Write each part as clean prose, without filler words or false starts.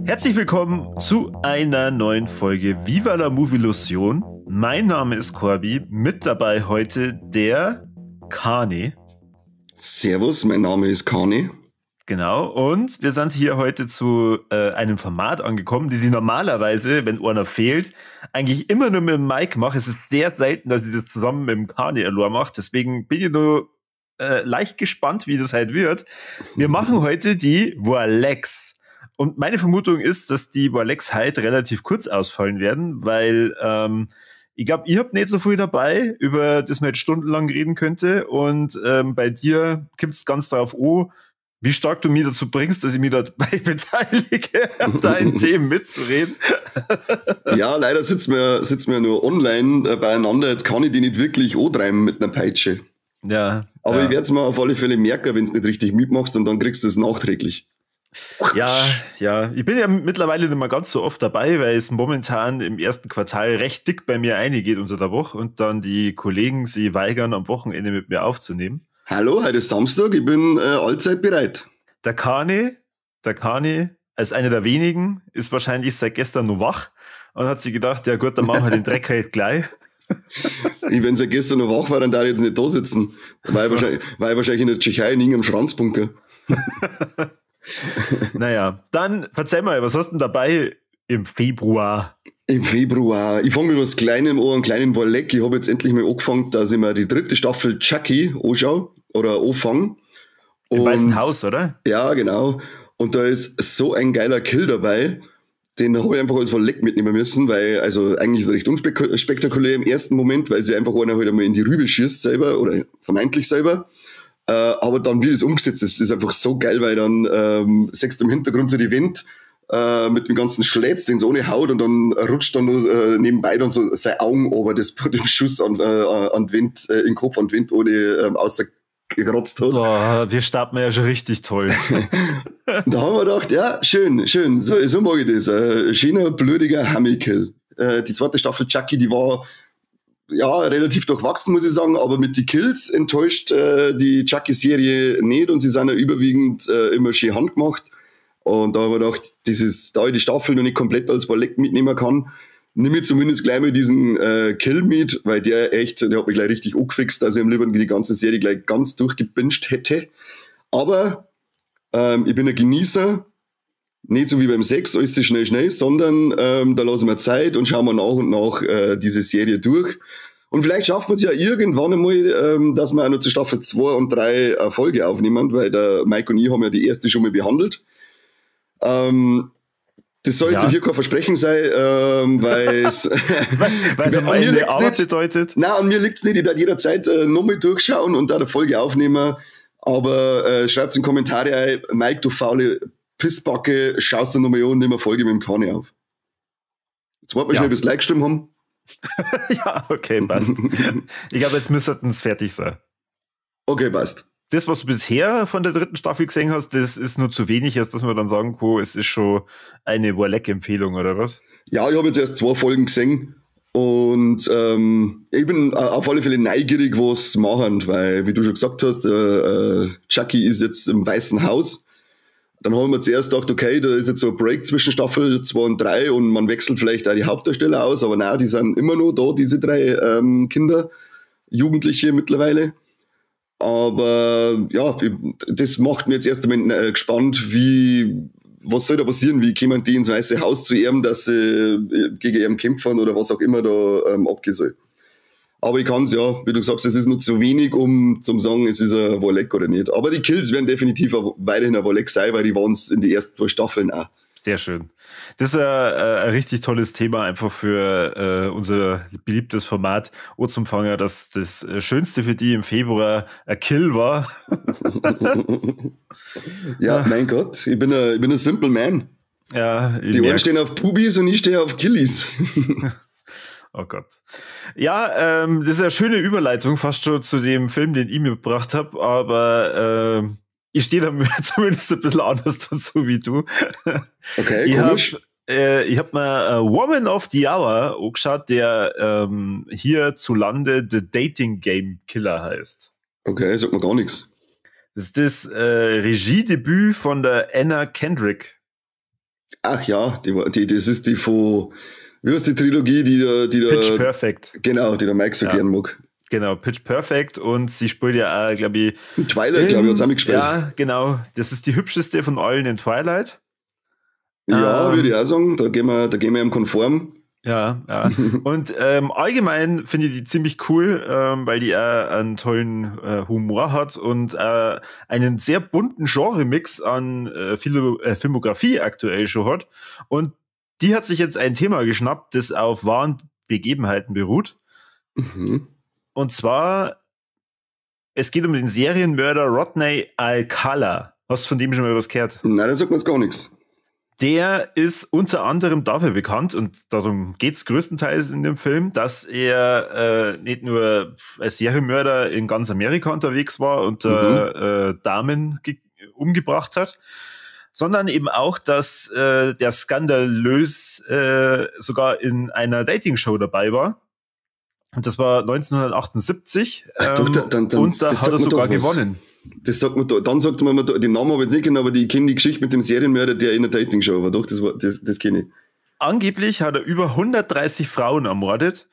Herzlich willkommen zu einer neuen Folge Viva la Movilusion. Mein Name ist Corby, mit dabei heute der Kani. Servus, mein Name ist Kani. Genau, und wir sind hier heute zu einem Format angekommen, die sie normalerweise, wenn einer fehlt, eigentlich immer nur mit dem Mike mache. Es ist sehr selten, dass ich das zusammen mit dem Kani allein mache, deswegen bin ich nur leicht gespannt, wie das halt wird. Wir machen heute die Warlecks. Und meine Vermutung ist, dass die Warlecks heute relativ kurz ausfallen werden, weil ich glaube, ihr habt nicht so viel dabei, über das man jetzt stundenlang reden könnte. Und bei dir kommt es ganz darauf an, wie stark du mich dazu bringst, dass ich mich dabei beteilige, an deinen Themen mitzureden. Ja, leider sitzen wir nur online beieinander. Jetzt kann ich die nicht wirklich antreiben mit einer Peitsche. Ja. Aber ja. Ich werde es mir auf alle Fälle merken, wenn du nicht richtig mitmachst, und dann kriegst du es nachträglich. Ja, ja. Ich bin ja mittlerweile nicht mehr ganz so oft dabei, weil es momentan im ersten Quartal recht dick bei mir eingeht unter der Woche und dann die Kollegen sie weigern, am Wochenende mit mir aufzunehmen. Hallo, heute ist Samstag, ich bin allzeit bereit. Der Kani, als einer der wenigen, ist wahrscheinlich seit gestern noch wach und hat sich gedacht, ja gut, dann machen wir den Dreck halt gleich. Ich, wenn seit gestern noch wach war, dann darf ich jetzt nicht da sitzen. War ich wahrscheinlich in der Tschechei in irgendeinem Schranzbunker. Naja, dann verzeih mal, was hast du denn dabei im Februar? Im Februar. Ich fange mit was Kleinem an, einen kleinen Warleck. Ich habe jetzt endlich mal angefangen, dass ich mir die dritte Staffel Chucky anschaue oder anfange. Im Weißen Haus, oder? Ja, genau. Und da ist so ein geiler Kill dabei, den habe ich einfach als Warleck mitnehmen müssen, weil, also eigentlich ist er recht unspektakulär im ersten Moment, weil sie einfach einer halt einmal in die Rübe schießt selber oder vermeintlich selber. Aber dann, wie das umgesetzt ist, ist einfach so geil, weil dann siehst du im Hintergrund so die Wind mit dem ganzen Schlätz, den so ohne Haut, und dann rutscht dann nur, nebenbei dann so sein Augen ober, das von dem Schuss an den Wind, in den Kopf an den Wind ohne ausgerotzt hat. Oh, wir starten ja schon richtig toll. Da haben wir gedacht, ja, schön, schön, so mag ich das. Schöner, blödiger Hammikill. Die zweite Staffel Chucky, die war ja relativ durchwachsen, muss ich sagen, aber mit die Kills enttäuscht die Chucky-Serie nicht, und sie sind ja überwiegend immer schön handgemacht. Und da habe ich gedacht, da ich die Staffel noch nicht komplett als Warleck mitnehmen kann, nehme ich zumindest gleich mal diesen Kill mit, weil der hat mich gleich richtig angefixt, dass ich am liebsten die ganze Serie gleich ganz durchgebinged hätte. Aber ich bin ein Genießer. Nicht so wie beim Sex, alles ist schnell, schnell, sondern da lassen wir Zeit und schauen wir nach und nach diese Serie durch. Und vielleicht schaffen wir es ja irgendwann einmal, dass wir auch noch zu Staffel 2 und 3 eine Folge aufnehmen, weil der Mike und ich haben ja die erste schon mal behandelt. Das soll jetzt hier kein Versprechen sein, weil es am Ende auch bedeutet. Nein, an mir liegt es nicht. Ich darf jederzeit nochmal durchschauen und da eine Folge aufnehmen. Aber schreibt in die Kommentare ein, Mike, du faule Pissbacke, schaust du nochmal an und nimm eine Folge mit dem Kani auf. Jetzt warten wir schnell, bis Like gestimmt haben. Ja, okay, passt. Ich glaube, jetzt müssten es fertig sein. Okay, passt. Das, was du bisher von der dritten Staffel gesehen hast, das ist nur zu wenig, als dass man dann sagen kann, es ist schon eine Warleck-Empfehlung, oder was? Ja, ich habe jetzt erst 2 Folgen gesehen und ich bin auf alle Fälle neugierig, was sie machen, weil, wie du schon gesagt hast, Chucky ist jetzt im Weißen Haus. Dann haben wir zuerst gedacht, okay, da ist jetzt so ein Break zwischen Staffel 2 und 3 und man wechselt vielleicht auch die Hauptdarsteller aus, aber nein, die sind immer noch da, diese 3 Kinder, Jugendliche mittlerweile. Aber ja, das macht mir jetzt erst einmal gespannt, was soll da passieren, wie kommen die ins Weiße Haus zu ihm, dass sie gegen ihn kämpfen oder was auch immer da abgehen soll. Aber ich kann es ja, wie du sagst, es ist noch zu wenig, um zu sagen, es ist ein Warleck oder nicht. Aber die Kills werden definitiv weiterhin ein Warleck sein, weil die waren es in die ersten 2 Staffeln auch. Sehr schön. Das ist ein richtig tolles Thema einfach für unser beliebtes Format Ohrzumpfanger, dass das Schönste für die im Februar ein Kill war. Ja, mein Gott, ich bin ein simple man. Ja, die einen stehen auf Pubis und ich stehe auf Killies. Oh Gott. Ja, das ist eine schöne Überleitung fast schon zu dem Film, den ich mitgebracht habe, aber ich stehe da zumindest ein bisschen anders dazu wie du. Okay, Ich komisch. Ich hab mir Woman of the Hour angeschaut, der hierzulande The Dating Game Killer heißt. Okay, sagt mir gar nichts. Das ist das Regiedebüt von der Anna Kendrick. Ach ja, das ist die von, wie heißt die Trilogie, die Pitch der, Perfect. Genau, die der Mike so gern mag. Genau, Pitch Perfect, und sie spielt ja auch, glaube ich, In Twilight, glaube ich, hat sie auch mitgespielt. Ja, genau. Das ist die hübscheste von allen in Twilight. Ja, würde ich auch sagen, da gehen wir ihm konform. Ja. Und allgemein finde ich die ziemlich cool, weil die auch einen tollen Humor hat und einen sehr bunten Genre-Mix an Filmografie aktuell schon hat. Und die hat sich jetzt ein Thema geschnappt, das auf wahren Begebenheiten beruht. Und zwar, es geht um den Serienmörder Rodney Alcala. Hast du von dem schon mal was gehört? Nein, da sagt mir jetzt gar nichts. Der ist unter anderem dafür bekannt, und darum geht es größtenteils in dem Film, dass er nicht nur als Serienmörder in ganz Amerika unterwegs war und Damen umgebracht hat, sondern eben auch, dass der skandalös sogar in einer Dating-Show dabei war. Und das war 1978. Ach, doch, dann, und da das hat sagt er mir sogar doch was. gewonnen. Das sagt man da, dann sagt man mir, den Namen habe ich jetzt nicht kennen, aber ich kenne die Geschichte mit dem Serienmörder, der in der Dating-Show war. Doch, das kenne ich. Angeblich hat er über 130 Frauen ermordet.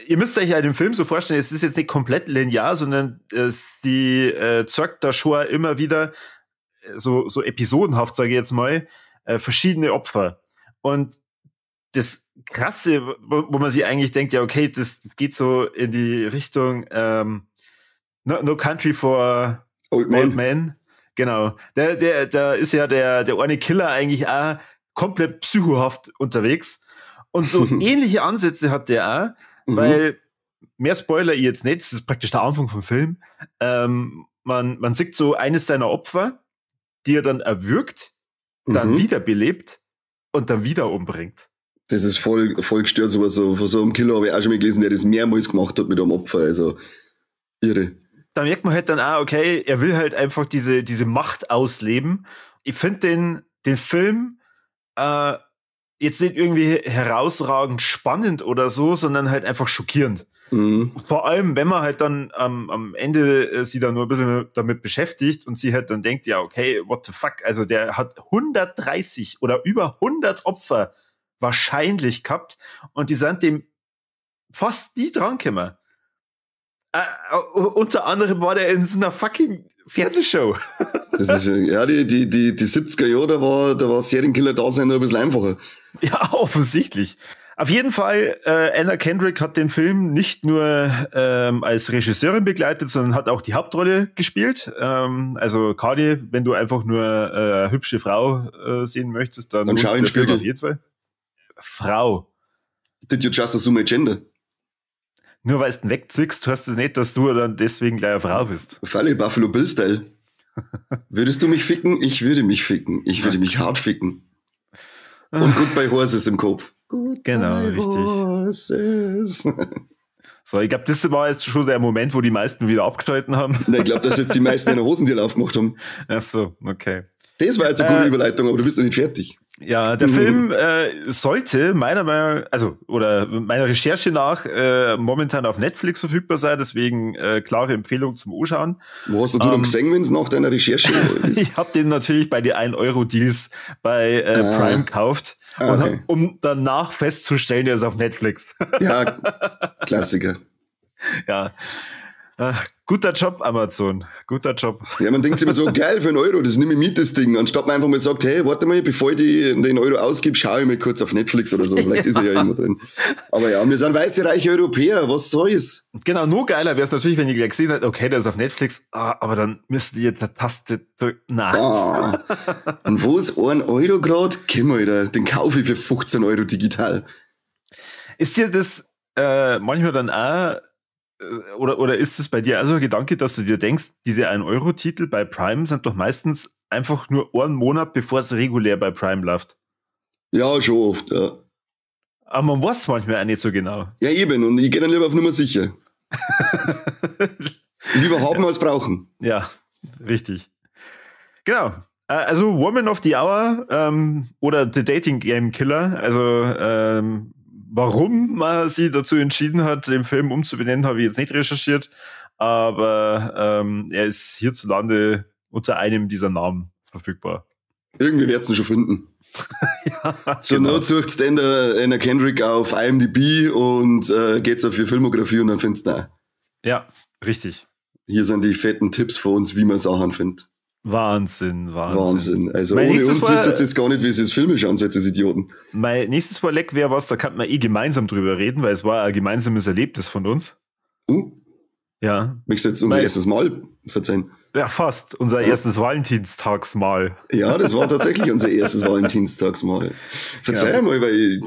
Ihr müsst euch ja den Film so vorstellen, es ist jetzt nicht komplett linear, sondern sie zeigt da schon immer wieder so episodenhaft, sage ich jetzt mal, verschiedene Opfer. Und das Krasse, wo man sich eigentlich denkt, ja, okay, das geht so in die Richtung No Country for Old Men. Old Men. Genau. Der ist ja der eine Killer eigentlich auch komplett psychohaft unterwegs. Und so ähnliche Ansätze hat der auch, weil, mehr spoiler ich jetzt nicht, das ist praktisch der Anfang vom Film. Man sieht so eines seiner Opfer, die er dann erwürgt, dann wiederbelebt und dann wieder umbringt. Das ist voll, voll gestört, sowas. So, von so einem Killer habe ich auch schon mal gelesen, der das mehrmals gemacht hat mit einem Opfer. Also, irre. Da merkt man halt dann auch, okay, er will halt einfach diese Macht ausleben. Ich finde den Film jetzt nicht irgendwie herausragend spannend oder so, sondern halt einfach schockierend. Vor allem, wenn man halt dann am Ende sie dann nur ein bisschen damit beschäftigt und sie halt dann denkt, ja, okay, what the fuck, also der hat 130 oder über 100 Opfer wahrscheinlich gehabt und die sind dem fast nie drangekommen. Unter anderem war der in so einer fucking Fernsehshow. Das ist, ja, die 70er Jahre, da war Serienkiller da sein noch ein bisschen einfacher. Ja, offensichtlich. Auf jeden Fall, Anna Kendrick hat den Film nicht nur als Regisseurin begleitet, sondern hat auch die Hauptrolle gespielt. Also Kadi, wenn du einfach nur hübsche Frau sehen möchtest, dann Dann schau lohnt in der Film den Spiegel. auf jeden Fall. Frau. Did you just assume a gender? Nur weil du wegzwickst, heißt das nicht, dass du dann deswegen gleich eine Frau bist. Falle Buffalo Bill Style. Würdest du mich ficken? Ich würde mich ficken. Ich würde mich hart ficken. Und Goodbye Horses im Kopf. Goodbye Genau, richtig. Horses. So, ich glaube, das war jetzt schon der Moment, wo die meisten wieder abgeschalten haben. Nein, ich glaube, dass jetzt die meisten eine Hosentier aufgemacht haben. Ach so, okay. Das war jetzt eine gute Überleitung, aber du bist noch nicht fertig. Ja, der Film sollte meiner Meinung, also oder meiner Recherche nach momentan auf Netflix verfügbar sein, deswegen klare Empfehlung zum Anschauen. Wo hast du dann gesehen, wenn es nach deiner Recherche ist? Ich habe den natürlich bei den 1-Euro-Deals bei Prime gekauft, Ah, und okay. hab, um danach festzustellen, der ist auf Netflix. Ja, Klassiker. Ja. Guter Job, Amazon. Guter Job. Ja, man denkt sich immer so, geil, für 1 Euro, das nehme ich mit, das Ding. Anstatt man einfach mal sagt, hey, warte mal, bevor ich den Euro ausgebe, schaue ich mal kurz auf Netflix oder so. Vielleicht ist er ja irgendwo drin. Aber ja, wir sind weiße, reiche Europäer, was soll's? Genau, nur geiler wäre es natürlich, wenn ich gleich gesehen hätte, okay, der ist auf Netflix, ah, aber dann müsste die jetzt eine Taste drücken. Na. Ah. Und wo ist 1 Euro grad? Komm, Alter, den kaufe ich für 15 Euro digital. Ist dir das manchmal dann auch, oder ist es bei dir also ein Gedanke, dass du dir denkst, diese 1-Euro-Titel bei Prime sind doch meistens einfach nur einen Monat, bevor es regulär bei Prime läuft? Ja, schon oft, ja. Aber man weiß manchmal auch nicht so genau. Ja, eben. Und ich gehe dann lieber auf Nummer sicher. Lieber haben als brauchen. Ja, richtig. Genau. Also Woman of the Hour oder The Dating Game Killer. Also warum man sich dazu entschieden hat, den Film umzubenennen, habe ich jetzt nicht recherchiert. Aber er ist hierzulande unter einem dieser Namen verfügbar. Irgendwie wird's ihn schon finden. Ja, Zur genau. Not sucht's denn der Anna Kendrick auf IMDb und geht's auf ihre Filmografie und dann findest du ihn auch. Ja, richtig. Hier sind die fetten Tipps von uns, wie man Sachen findet. Wahnsinn, Wahnsinn. Wahnsinn. Also Mein ohne nächstes uns Mal- wisst ihr jetzt gar nicht, wie sie das Filme schauen sollt, ihr Idioten. Mein nächstes Vorleck wäre was, da kann man eh gemeinsam drüber reden, weil es war ein gemeinsames Erlebnis von uns. Ja. Möchtest du jetzt unser erstes Mal verzeihen? Ja, fast. Unser erstes Valentinstagsmahl. Ja, das war tatsächlich unser erstes Valentinstagsmahl. Verzeih mal, weil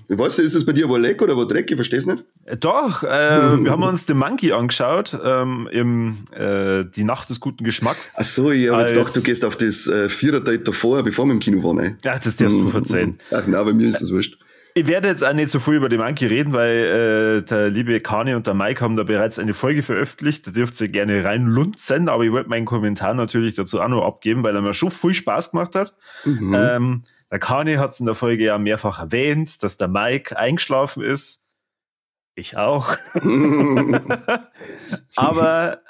ich weiß nicht, ist es bei dir wohl leck oder wo Dreck? Ich versteh's nicht. Doch, wir haben uns The Monkey angeschaut, im Die Nacht des guten Geschmacks. Ach so, ich hab jetzt Als gedacht, du gehst auf das Vierer-Date davor, bevor wir im Kino waren. Ey. Ja, das darfst du verzeihen. Ach nein, bei mir ist das wurscht. Ich werde jetzt auch nicht so viel über die Monkey reden, weil der liebe Kani und der Mike haben da bereits eine Folge veröffentlicht. Da dürft ihr gerne reinlunzen, aber ich wollte meinen Kommentar natürlich dazu auch noch abgeben, weil er mir schon viel Spaß gemacht hat. Der Kani hat's in der Folge ja mehrfach erwähnt, dass der Mike eingeschlafen ist. Ich auch. Aber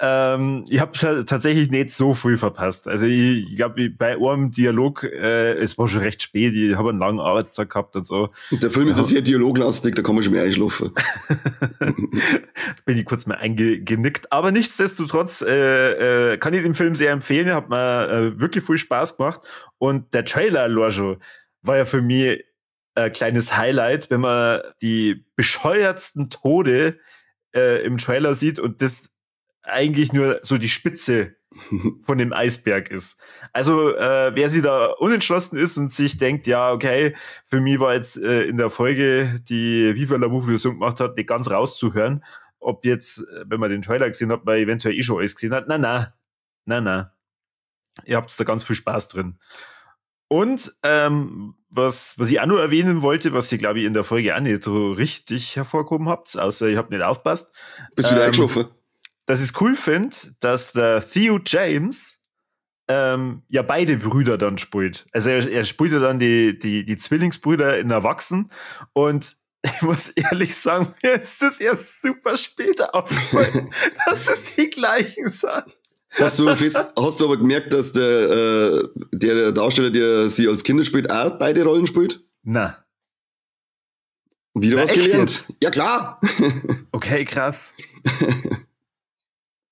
ich hab tatsächlich nicht so viel verpasst. Also ich glaub, bei einem Dialog, es war schon recht spät, ich hab einen langen Arbeitstag gehabt und so. Und der Film ist ja sehr dialoglastig, da kann man schon mehr einschlafen. Bin ich kurz mal eingenickt. Aber nichtsdestotrotz kann ich den Film sehr empfehlen, hat mir wirklich viel Spaß gemacht. Und der Trailer, Lorjo, war ja für mich ein kleines Highlight, wenn man die bescheuertsten Tode im Trailer sieht und das eigentlich nur so die Spitze von dem Eisberg ist. Also wer sich da unentschlossen ist und sich denkt, ja, okay, für mich war jetzt in der Folge, die Viva la Movie Version gemacht hat, nicht ganz rauszuhören, ob jetzt, wenn man den Trailer gesehen hat, man eventuell eh schon alles gesehen hat. Na, na, na, na. Ihr habt da ganz viel Spaß drin. Und was ich auch noch erwähnen wollte, was ihr, glaub ich, in der Folge auch nicht so richtig hervorgehoben habt, außer ich hab nicht aufpasst. Bist wieder eingeschlafen? Dass ich's cool find, dass der Theo James ja beide Brüder dann spielt. Also er spielt ja dann die Zwillingsbrüder in Erwachsen und ich muss ehrlich sagen, mir ist das erst super spät aufgefallen, dass es die gleichen sind. Hast du aber gemerkt, dass der Darsteller, der sie als Kinder spielt, auch beide Rollen spielt? Na. Wieder Na, was echt gelernt. jetzt? Ja, klar. Okay, krass.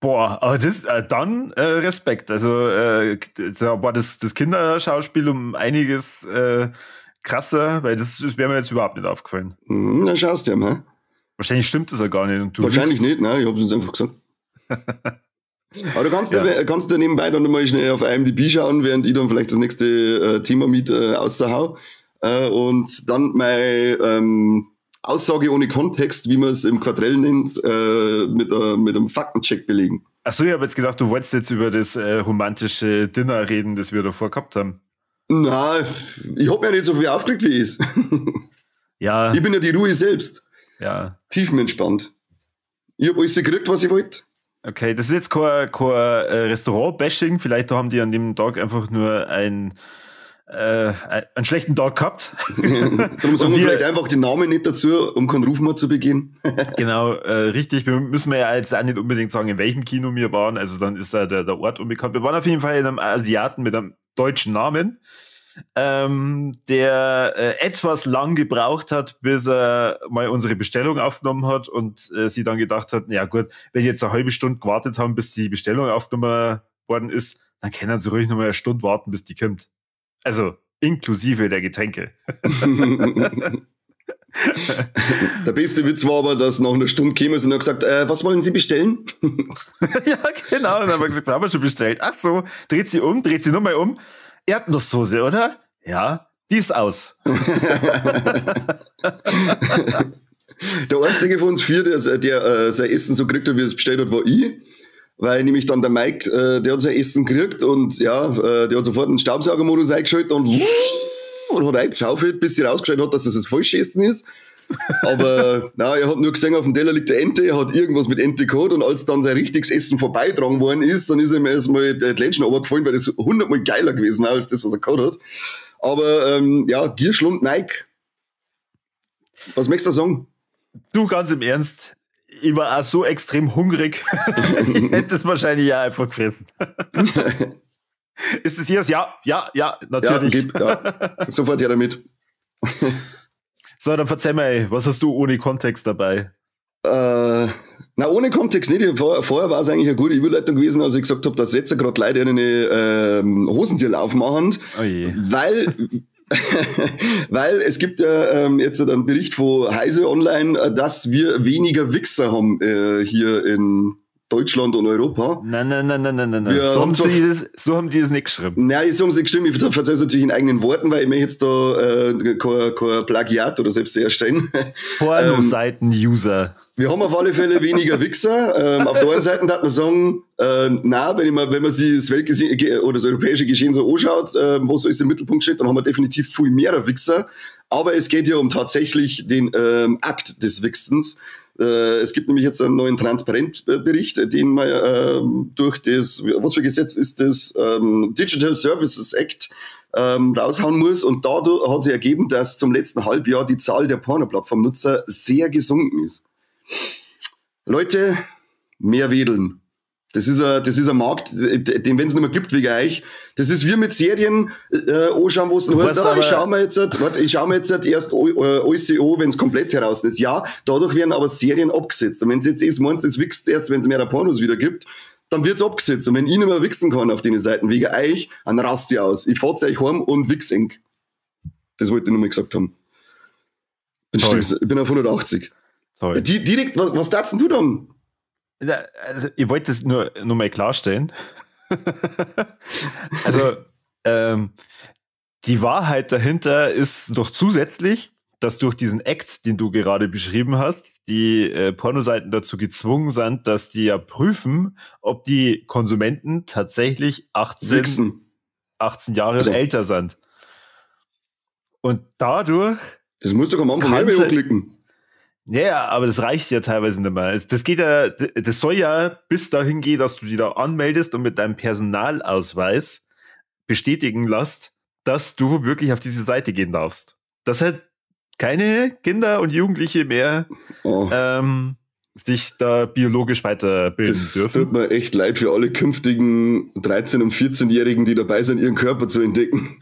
Boah, aber das dann Respekt. Also da war das Kinderschauspiel um einiges krasser, weil das wäre mir jetzt überhaupt nicht aufgefallen. Dann schaust du ja mal. Wahrscheinlich stimmt das ja gar nicht. Und du Wahrscheinlich lügst. nicht, nein, ich hab's uns einfach gesagt. Aber du kannst ja nebenbei dann mal schnell auf IMDb schauen, während ich dann vielleicht das nächste Thema mit aushau. Und dann meine Aussage ohne Kontext, wie man es im Quadrell nennt, mit einem Faktencheck belegen. Achso, ich hab jetzt gedacht, du wolltest jetzt über das romantische Dinner reden, das wir davor gehabt haben. Na, ich hab mir ja nicht so viel aufgeregt, wie ich es. Ich bin ja die Ruhe selbst. Tiefenentspannt. Ich hab alles gekriegt, was ich wollte. Okay, das ist jetzt kein Restaurant-Bashing. Vielleicht haben die an dem Tag einfach nur einen schlechten Tag gehabt. Darum sagen Und wir wir vielleicht einfach den Namen nicht dazu, um keinen Rufmord zu begehen. Genau, richtig. Wir müssen ja jetzt auch nicht unbedingt sagen, in welchem Kino wir waren. Also dann ist da der Ort unbekannt. Wir waren auf jeden Fall in einem Asiaten mit einem deutschen Namen, der etwas lang gebraucht hat, bis er mal unsere Bestellung aufgenommen hat und sie dann gedacht hat, ja gut, wenn die jetzt eine halbe Stunde gewartet haben, bis die Bestellung aufgenommen worden ist, dann können sie ruhig noch mal eine Stunde warten, bis die kommt. Also inklusive der Getränke. Der beste Witz war aber, dass nach einer Stunde käme und hat gesagt, was wollen Sie bestellen? Ja, genau. Und dann haben wir gesagt, haben wir schon bestellt. Ach so, dreht sie um, dreht sie nochmal um. Erdnusssoße, oder? Ja, die ist aus. Der einzige von uns vier, der sein Essen so gekriegt hat, wie er es bestellt hat, war ich. Weil nämlich dann der Mike, der hat sein Essen gekriegt und der hat sofort einen Staubsaugermodus eingeschaltet und hat eingeschaufelt, bis sie rausgeschaltet hat, dass das das falsche Essen ist. Aber na, er hat nur gesehen, auf dem Teller liegt eine Ente, er hat irgendwas mit Ente gehabt und als dann sein richtiges Essen vorbeitragen worden ist, dann ist ihm erstmal der Ländchen runtergefallen, weil das 100-mal geiler gewesen war als das, was er gehabt hat. Aber ja, Gierschlund Mike. Was möchtest du sagen? Du, ganz im Ernst, ich war auch so extrem hungrig. Ich hätte es wahrscheinlich auch einfach gefressen. Ist es hier? Ja, ja, ja, natürlich. Ja, gib, ja. Sofort her damit. So, dann verzeih mal, was hast du ohne Kontext dabei? Na, ohne Kontext nicht. Vorher war es eigentlich eine gute Überleitung gewesen, als ich gesagt habe, dass jetzt gerade Leute eine Hosentierl aufmachen. Oh je. Weil es gibt ja jetzt einen Bericht von Heise Online, dass wir weniger Wichser haben hier in Deutschland und Europa. Nein, nein, nein, nein, nein, nein. So haben die das nicht geschrieben. Nein, so haben sie nicht geschrieben. Ich verzeihe es natürlich in eigenen Worten, weil ich mir jetzt da kein Plagiat oder selbst herstellen. Pornoseiten-User. Wir haben auf alle Fälle weniger Wichser. Auf der einen Seite hat man sagen, nein, wenn man sich das Weltgeschehen oder das europäische Geschehen so anschaut, wo so ist im Mittelpunkt steht, dann haben wir definitiv viel mehr Wichser. Aber es geht ja um tatsächlich den Akt des Wichsens. Es gibt nämlich jetzt einen neuen Transparentbericht, den man durch das, was für Gesetz ist das, Digital Services Act raushauen muss. Und dadurch hat sich ergeben, dass zum letzten Halbjahr die Zahl der Porno-Plattform-Nutzer sehr gesunken ist. Leute, mehr wedeln. Das ist ein Markt, den wenn es nicht mehr gibt, wegen euch. Das ist wie mit Serien anschauen, wo es dann heißt, ich schau mir jetzt erst alles an, wenn es komplett heraus ist. Ja, dadurch werden aber Serien abgesetzt. Und wenn es jetzt ist, meinst du, es wächst erst, wenn es mehr Pornos wieder gibt, dann wird's abgesetzt. Und wenn ich nicht mehr wichsen kann auf den Seiten, wegen euch, dann rast ich aus. Ich fahr's euch heim und wichs eng. Das wollte ich nur mal gesagt haben. Ich bin auf 180. Toll. Direkt, was darfst denn du dann? Also, ich wollte das nur mal klarstellen. Also, die Wahrheit dahinter ist doch zusätzlich, dass durch diesen Act, den du gerade beschrieben hast, die Pornoseiten dazu gezwungen sind, dass die ja prüfen, ob die Konsumenten tatsächlich 18 Jahre also älter sind. Und dadurch... Das musst du doch am Anfang mehr klicken. Ja, aber das reicht ja teilweise nicht mehr. Das geht ja, das soll ja bis dahin gehen, dass du dich da anmeldest und mit deinem Personalausweis bestätigen lässt, dass du wirklich auf diese Seite gehen darfst. Dass halt keine Kinder und Jugendliche mehr sich da biologisch weiterbilden dürfen. Das tut mir echt leid für alle künftigen 13- und 14-Jährigen, die dabei sind, ihren Körper zu entdecken.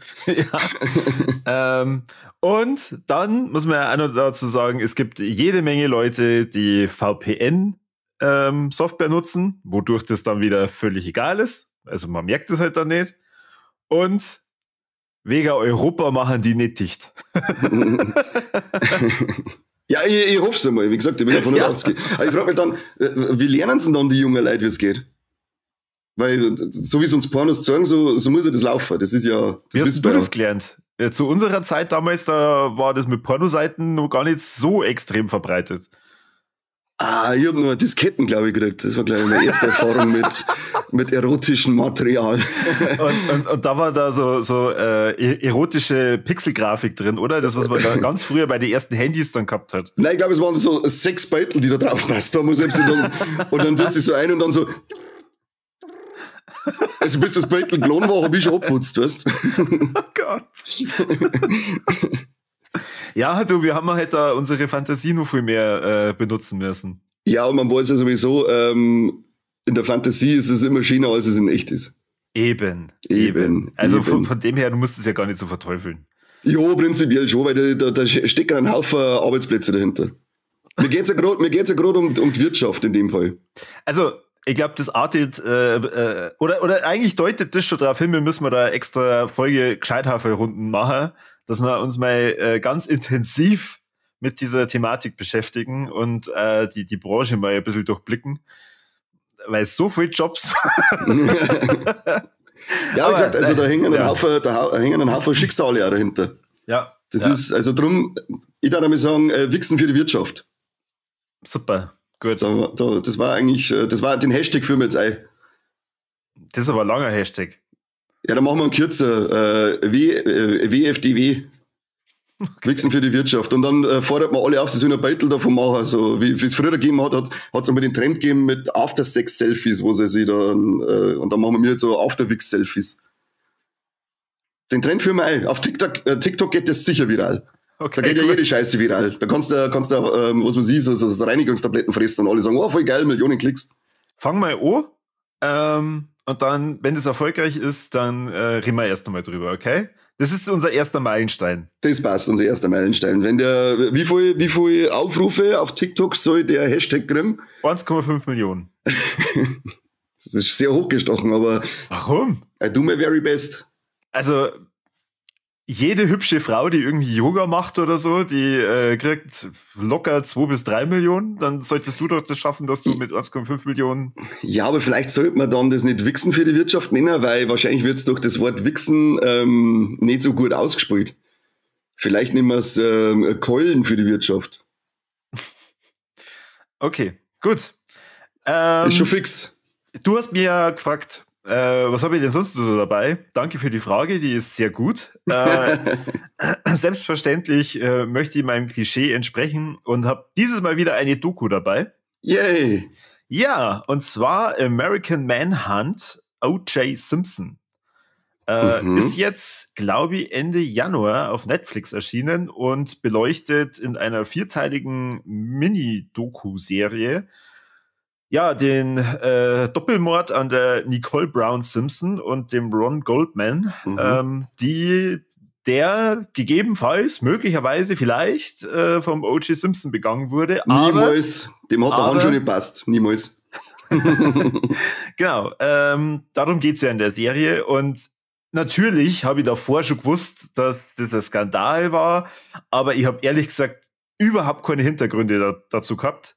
Ja. Und dann muss man ja auch noch dazu sagen, es gibt jede Menge Leute, die VPN-Software nutzen, wodurch das dann wieder völlig egal ist. Also man merkt es halt dann nicht. Und wegen Europa machen die nicht dicht. Ja, ich hoffe es einmal. Wie gesagt, ich bin ja von 180. Ja. Aber ich frage mich dann, wie lernen sie denn dann die jungen Leute, wie es geht? Weil, so wie es uns Pornos zeigen, so muss ja das laufen. Das ist ja. Das wie hast du das gelernt? Ja, zu unserer Zeit damals, da war das mit Pornoseiten noch gar nicht so extrem verbreitet. Ah, ich habe nur Disketten, glaube ich, gekriegt. Das war, glaube ich, meine erste Erfahrung mit erotischem Material. Und da war da so erotische Pixelgrafik drin, oder? Das, was man da ganz früher bei den ersten Handys dann gehabt hat. Nein, ich glaube, es waren so 6 Beutel, die da drauf passt. Da muss ich dann, und dann tust du so ein und dann so. Also bis das Beutel gelungen war, habe ich schon abgeputzt, weißt du? Oh Gott. Ja, du, wir haben halt da unsere Fantasie noch viel mehr benutzen müssen. Ja, und man weiß ja sowieso, in der Fantasie ist es immer schöner, als es in echt ist. Eben. Also eben. Von dem her, du musst es ja gar nicht so verteufeln. Ja, prinzipiell schon, weil da stecken ein Haufen Arbeitsplätze dahinter. Mir geht's ja gerade um die Wirtschaft in dem Fall. Also, ich glaube, das artet, oder eigentlich deutet das schon darauf hin, wir müssen da extra Folge Gescheithaferrunden machen, dass wir uns mal ganz intensiv mit dieser Thematik beschäftigen und die Branche mal ein bisschen durchblicken, weil so viele Jobs. Ja, wie gesagt, also da hängen ein Haufen Schicksale auch dahinter. Ja. Das ist, also drum, ich darf einmal sagen, Wichsen für die Wirtschaft. Super, gut. Das war eigentlich, das war den Hashtag führen wir jetzt ein. Das ist aber ein langer Hashtag. Ja, dann machen wir einen kürzer. WFDW. Okay. Wichsen für die Wirtschaft. Und dann fordert man alle auf, sie sollen ein Beitel davon machen. So wie es früher gegeben hat, hat es einmal den Trend gegeben mit After-Sex-Selfies, wo sie sich dann, und dann machen wir jetzt so After-Wichs-Selfies. Den Trend führen wir ein. Auf TikTok geht das sicher viral. Okay, da geht ja gut. jede Scheiße viral. Da kannst du, was weiß ich, so Reinigungstabletten fressen und alle sagen, oh, voll geil, Millionen Klicks. Fang mal an. Und dann, wenn das erfolgreich ist, dann reden wir erst einmal drüber, okay? Das ist unser erster Meilenstein. Das passt, unser erster Meilenstein. Wenn der, wie viel Aufrufe auf TikTok soll der Hashtag kriegen? 1,5 Millionen. Das ist sehr hochgestochen, aber Warum? I do my very best. Also, jede hübsche Frau, die irgendwie Yoga macht oder so, die kriegt locker 2 bis 3 Millionen. Dann solltest du doch das schaffen, dass du mit 1,5 Millionen... Ja, aber vielleicht sollte man dann das nicht Wichsen für die Wirtschaft nennen, weil wahrscheinlich wird's durch das Wort Wichsen nicht so gut ausgespielt. Vielleicht nehmen wir's Keulen für die Wirtschaft. Okay, gut. Ist schon fix. Du hast mir ja gefragt, was habe ich denn sonst so dabei? Danke für die Frage, die ist sehr gut. Selbstverständlich möchte ich meinem Klischee entsprechen und habe dieses Mal wieder eine Doku dabei. Yay! Ja, und zwar American Manhunt, O.J. Simpson. Ist jetzt, glaube ich, Ende Januar auf Netflix erschienen und beleuchtet in einer vierteiligen Mini-Doku-Serie ja, den Doppelmord an der Nicole Brown Simpson und dem Ron Goldman, der gegebenenfalls, möglicherweise vielleicht vom O.J. Simpson begangen wurde. Niemals. Dem hat der Handschuh nicht passt. Niemals. Genau. Darum geht's ja in der Serie. Und natürlich habe ich davor schon gewusst, dass das ein Skandal war, aber ich habe ehrlich gesagt überhaupt keine Hintergründe dazu gehabt.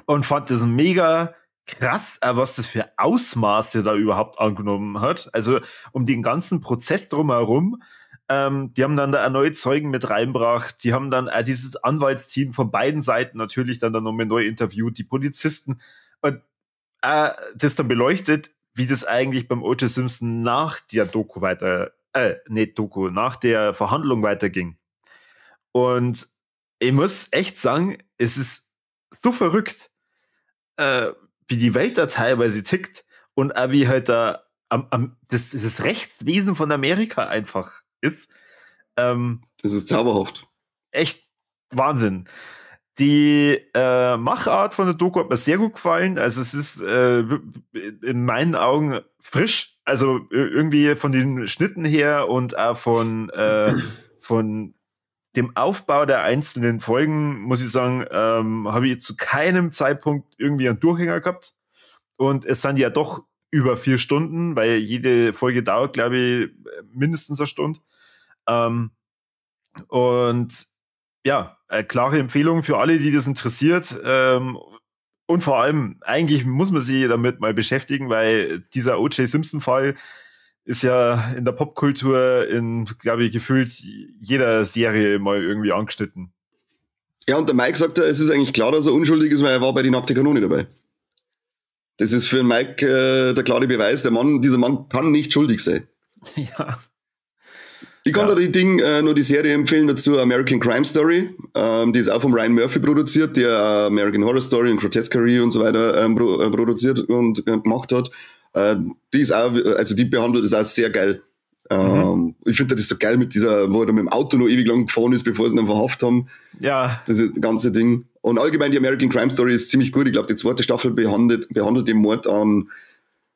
Und fand das mega krass, was das für Ausmaße da überhaupt angenommen hat. Also um den ganzen Prozess drumherum. Die haben dann da erneut Zeugen mit reingebracht. Die haben dann dieses Anwaltsteam von beiden Seiten natürlich dann nochmal neu interviewt, die Polizisten. Und das dann beleuchtet, wie das eigentlich beim O.J. Simpson nach der Doku weiter, nicht Doku, nach der Verhandlung weiterging. Und ich muss echt sagen, es ist so verrückt, wie die Welt da teilweise tickt und auch wie halt da das Rechtswesen von Amerika einfach ist. Das ist zauberhaft. Echt Wahnsinn. Die Machart von der Doku hat mir sehr gut gefallen. Also es ist in meinen Augen frisch. Also irgendwie von den Schnitten her und auch von dem Aufbau der einzelnen Folgen, muss ich sagen, habe ich zu keinem Zeitpunkt irgendwie einen Durchhänger gehabt. Und es sind ja doch über 4 Stunden, weil jede Folge dauert, glaube ich, mindestens eine Stunde. Und ja, klare Empfehlung für alle, die das interessiert. Und vor allem, eigentlich muss man sich damit mal beschäftigen, weil dieser O.J. Simpson-Fall ist ja in der Popkultur in, glaube ich, gefühlt jeder Serie mal irgendwie angeschnitten. Ja, und der Mike sagt ja, es ist eigentlich klar, dass er unschuldig ist, weil er war bei die nackte Kanone dabei. Das ist für den Mike der klare Beweis, dieser Mann kann nicht schuldig sein. Ja. Ich kann da die Ding, nur die Serie empfehlen dazu, American Crime Story. Die ist auch vom Ryan Murphy produziert, der American Horror Story und Grotesquerie und so weiter produziert und gemacht hat. Die ist auch, also die behandelt das auch sehr geil. Ich finde das so geil mit dieser, wo er mit dem Auto noch ewig lang gefahren ist, bevor sie ihn dann verhaftet haben. Ja. Das ist das ganze Ding. Und allgemein die American Crime Story ist ziemlich gut. Ich glaube, die zweite Staffel behandelt den Mord an,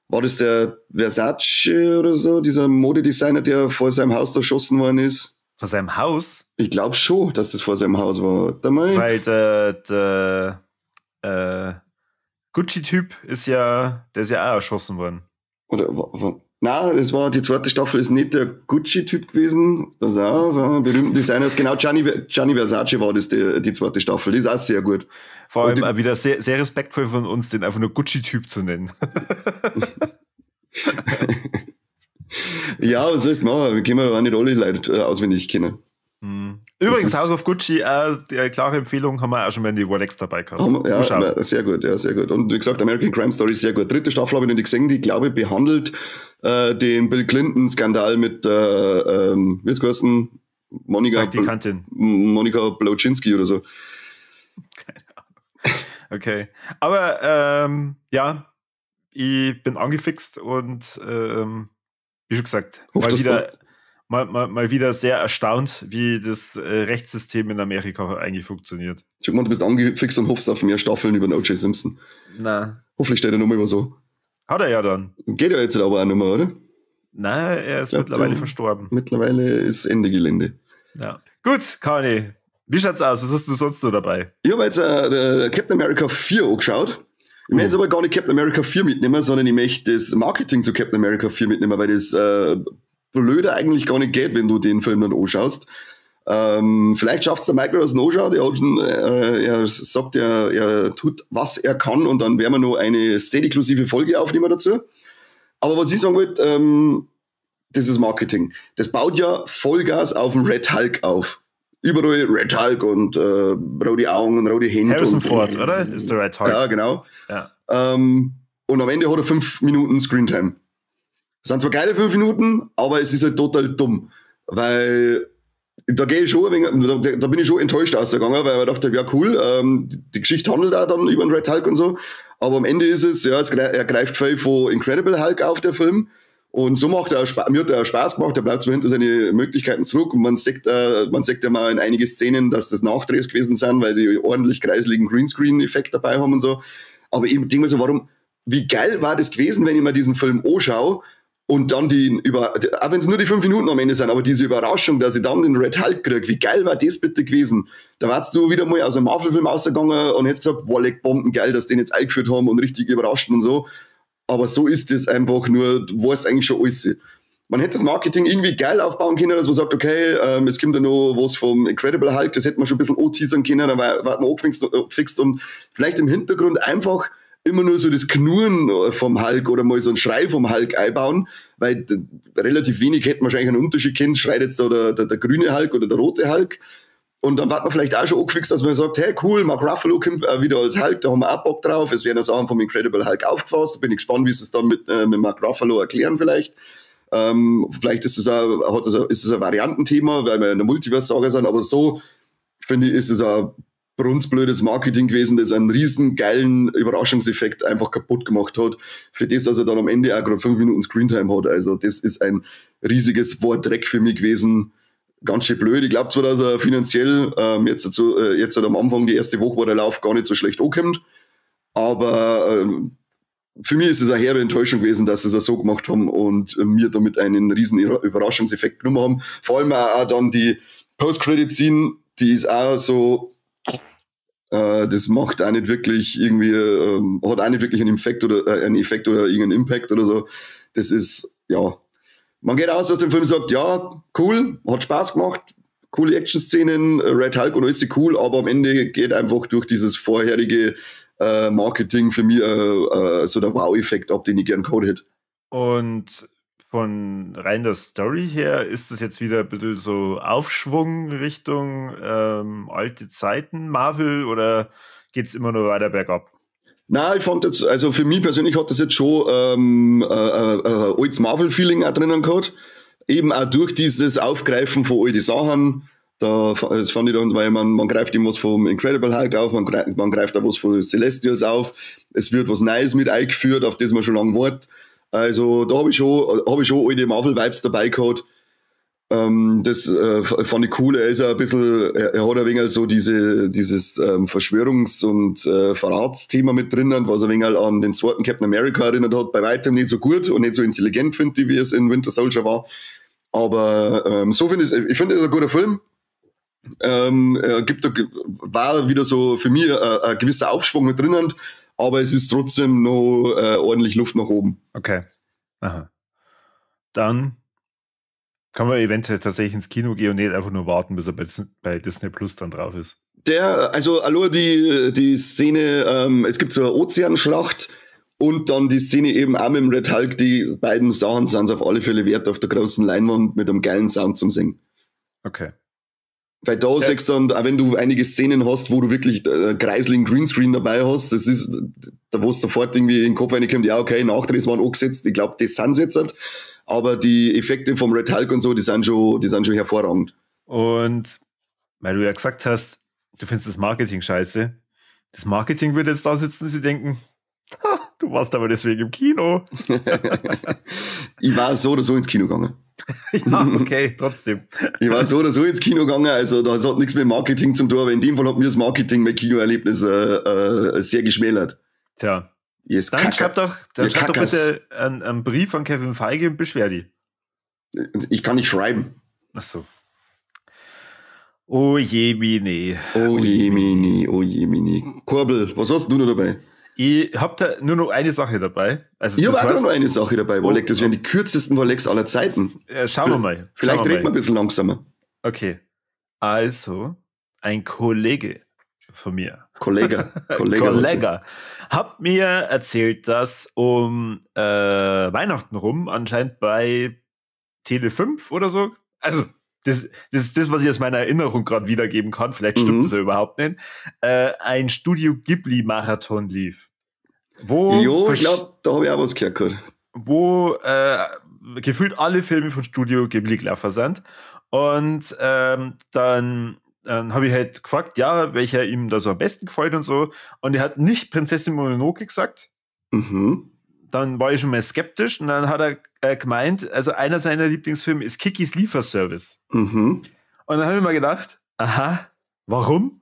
war das der Versace oder so, dieser Modedesigner, der vor seinem Haus erschossen worden ist? Vor seinem Haus? Ich glaube schon, dass das vor seinem Haus war. Warte mal. Weil der Gucci-Typ ist ja, der ist ja auch erschossen worden. Oder, nein, das war, die zweite Staffel ist nicht der Gucci-Typ gewesen. Das auch, war ein berühmter Designer. Genau, Gianni Versace war das, die zweite Staffel. Die ist auch sehr gut. Vor allem auch wieder sehr, sehr respektvoll von uns, den einfach nur Gucci-Typ zu nennen. Ja, was sollst du machen? Wir können doch auch nicht alle Leute auswendig kennen. Übrigens, House of Gucci, die klare Empfehlung, haben wir auch schon mal in die Warlex dabei gehabt. Ja, sehr gut, ja, sehr gut. Und wie gesagt, American Crime Story ist sehr gut. Dritte Staffel habe ich noch nicht gesehen, die, glaube ich, behandelt den Bill Clinton-Skandal mit, wie hat's geheißen? Monica, Praktikantin. Monica Blauczynski oder so. Keine Ahnung. Okay. Aber ja, ich bin angefixt und wie schon gesagt, mal wieder sehr erstaunt, wie das Rechtssystem in Amerika eigentlich funktioniert. Ich hab gemeint, du bist angefixt und hoffst auf mehr Staffeln über den O.J. Simpson. Na. Hoffentlich steht er nochmal über so. Hat er ja dann. Geht ja jetzt aber auch nicht mehr, oder? Nein, er ist mittlerweile verstorben. Mittlerweile ist Ende Gelände. Ja. Gut, Kani, wie schaut's aus? Was hast du sonst noch dabei? Ich habe jetzt Captain America 4 angeschaut. Ich möchte jetzt aber gar nicht Captain America 4 mitnehmen, sondern ich möchte das Marketing zu Captain America 4 mitnehmen, weil das blöder eigentlich gar nicht geht, wenn du den Film dann anschaust. Vielleicht schafft es der Michael, dass er anschaut. Er sagt, er tut, was er kann, und dann werden wir noch eine steady-inklusive Folge aufnehmen dazu. Aber was ich sagen wollte, das ist Marketing. Das baut ja Vollgas auf den Red Hulk auf. Überall Red Hulk und rote Augen und rote Hände. Harrison Ford, oder? Ist der Red Hulk. Ja, genau. Ja. Und am Ende hat er 5 Minuten Screentime. Das sind zwar geile 5 Minuten, aber es ist halt total dumm. Weil da gehe ich schon ein wenig, da bin ich schon enttäuscht ausgegangen, weil ich dachte, ja cool, die Geschichte handelt auch dann über den Red Hulk und so. Aber am Ende ist es, ja, er greift viel von Incredible Hulk auf, der Film. Und so macht er auch mir hat er auch Spaß gemacht, er bleibt zwar hinter seine Möglichkeiten zurück und man sieht ja mal in einige Szenen, dass das Nachdrehs gewesen sind, weil die ordentlich kreiseligen Greenscreen-Effekt dabei haben und so. Aber ich denke mir so, wie geil war das gewesen, wenn ich mir diesen Film anschaue und dann die, über, auch wenn es nur die 5 Minuten am Ende sind, aber diese Überraschung, dass ich dann den Red Hulk krieg, wie geil war das bitte gewesen? Da warst du wieder mal aus einem Marvel-Film rausgegangen und hättest gesagt, boah, leck Bomben, geil, dass die den jetzt eingeführt haben und richtig überrascht und so. Aber so ist es einfach nur, du weißt eigentlich schon alles. Man hätte das Marketing irgendwie geil aufbauen können, dass man sagt, okay, es kommt ja noch was vom Incredible Hulk, das hätte man schon ein bisschen anteasern können, dann war man angefixt und vielleicht im Hintergrund einfach immer nur so das Knurren vom Hulk oder mal so einen Schrei vom Hulk einbauen, weil relativ wenig hätten wahrscheinlich einen Unterschied kennt, schreit jetzt da der grüne Hulk oder der rote Hulk. Und dann wird man vielleicht auch schon angefixt, dass man sagt, hey cool, Mark Ruffalo kommt wieder als Hulk, da haben wir auch Bock drauf, es werden Sachen vom Incredible Hulk aufgefasst, bin ich gespannt, wie sie es dann mit Mark Ruffalo erklären vielleicht. Vielleicht ist das auch, hat das auch, ist das ein Variantenthema, weil wir in der Multiverse-Saga sind, aber so, finde ich, ist es ein brunzblödes Marketing gewesen, das einen riesen geilen Überraschungseffekt einfach kaputt gemacht hat, für das, dass er dann am Ende auch gerade 5 Minuten Screentime hat. Also das ist ein riesiges Wortdreck für mich gewesen. Ganz schön blöd. Ich glaub zwar, dass er finanziell jetzt halt am Anfang die erste Woche, wo der Lauf gar nicht so schlecht ankommt, aber für mich ist es eine herbe Enttäuschung gewesen, dass sie es so gemacht haben und mir damit einen riesen Überraschungseffekt genommen haben. Vor allem auch dann die Post-Credit-Scene, die ist auch so, das macht auch nicht wirklich irgendwie, hat auch nicht wirklich einen Effekt oder einen Effekt oder irgendeinen Impact oder so. Das ist, ja, man geht aus dem Film und sagt, ja, cool, hat Spaß gemacht, coole Action-Szenen, Red Hulk und alles ist cool, aber am Ende geht einfach durch dieses vorherige Marketing für mich so der Wow-Effekt ab, den ich gern gehabt hätte. Und von rein der Story her ist das jetzt wieder ein bisschen so Aufschwung Richtung alte Zeiten, Marvel, oder geht's immer nur weiter bergab? Nein, ich fand jetzt, also für mich persönlich hat das jetzt schon altes Marvel-Feeling auch drinnen gehabt. Eben auch durch dieses Aufgreifen von all die Sachen. Da, das fand ich dann, weil man greift eben was vom Incredible Hulk auf, man greift auch was von Celestials auf. Es wird was Neues mit eingeführt, auf das man schon lange wartet. Also da hab ich schon alte Marvel-Vibes dabei gehabt. Das fand ich cool. Er ist ja ein bisschen, er hat ein wenig so dieses Verschwörungs- und Verratsthema mit drinnen, was ein wenig an den zweiten Captain America erinnert hat. Bei weitem nicht so gut und nicht so intelligent, finde ich, wie es in Winter Soldier war. Aber so finde ich, ich finde es ein guter Film. Er gibt, war wieder so für mich ein gewisser Aufschwung mit drinnen, aber es ist trotzdem noch ordentlich Luft nach oben. Okay. Aha. Dann kann man eventuell tatsächlich ins Kino gehen und nicht einfach nur warten, bis er bei Disney Plus dann drauf ist. Der, also allein die Szene, es gibt so eine Ozeanschlacht und dann die Szene eben auch mit dem Red Hulk, die beiden Sachen sind's auf alle Fälle wert, auf der großen Leinwand mit einem geilen Sound zum Singen. Okay. Weil da siehst du dann, auch wenn du einige Szenen hast, wo du wirklich kreiseligen Greenscreen dabei hast, das ist, da wo es sofort irgendwie in den Kopf reinkommt, ja okay, Nachdrehs waren angesetzt, ich glaub, das sind jetzt halt. Aber die Effekte vom Red Hulk und so, die sind schon hervorragend. Und weil du ja gesagt hast, du findest das Marketing scheiße. Das Marketing wird jetzt da sitzen und sie denken, du warst aber deswegen im Kino. Ich war so oder so ins Kino gegangen. Ja, okay, trotzdem. Ich war so oder so ins Kino gegangen, also das hat nichts mit Marketing zu tun, aber in dem Fall hat mir das Marketing mein Kinoerlebnis sehr geschmälert. Tja. Yes, dann schreib doch, dann schreib doch bitte einen Brief an Kevin Feige und beschwer dich. Ich kann nicht schreiben. Ach so. Oh je, mine. Oh je, mine, oh je, mine. Kurbel, was hast du noch dabei? Ich hab da nur noch eine Sache dabei. Also ich habe auch noch eine Sache dabei, Wolleck. Das wären die kürzesten Wollecks aller Zeiten. Ja, schauen wir mal. Vielleicht reden wir ein bisschen langsamer. Okay. Also, ein Kollege von mir. Kollege. Kollege. Hat mir erzählt, dass um Weihnachten rum anscheinend bei Tele 5 oder so, also das ist das, was ich aus meiner Erinnerung gerade wiedergeben kann, vielleicht stimmt das ja überhaupt nicht, ein Studio Ghibli-Marathon lief. Wo jo, ich glaube, da habe ich auch was gehört. Wo gefühlt alle Filme von Studio Ghibli gelaufen sind. Und dann habe ich halt gefragt, ja, welcher ihm da so am besten gefällt und so. Und er hat nicht Prinzessin Mononoke gesagt. Mhm. Dann war ich schon mal skeptisch und dann hat er gemeint, also einer seiner Lieblingsfilme ist Kikis Lieferservice. Mhm. Und dann habe ich mir gedacht, aha, warum?